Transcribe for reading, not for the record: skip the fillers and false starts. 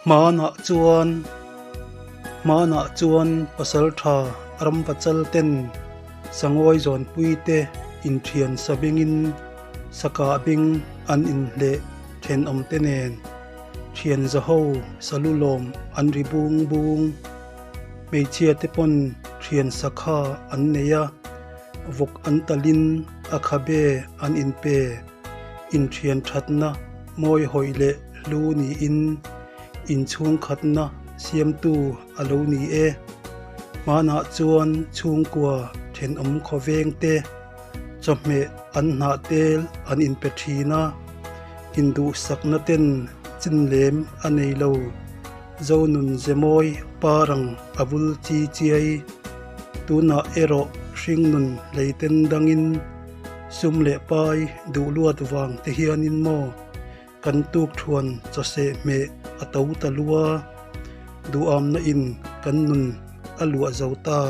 Hmanah chuan Hmanah chuan pasaltha ramvachal ten sangawi zawnpui te inthian sa bengin sakah beng an inhleh thenawm te nen thian zaho salu lawm an ri bung bung. Hmeichhia te pawn thian sakha an nei a, vawk an talin a khabe an inpe. Inthian thatna mawi hawih leh hlu niin inchhungkhatna siamtu a lo ni e. Hmanah chuan chhungkua thenawm khawveng te chawhmeh an hnah tel an inpe thin a, induhsakna ten chin lem a nei lo. Zonun Zemawi parang a vul chi chiai. Tunah erawh hringnun hleiten dangin Sum leh pai duh luat vang te hianin maw kan tuk thuan chawseh hmeh a to ta lua, duhamna in kan nun a luah zo ta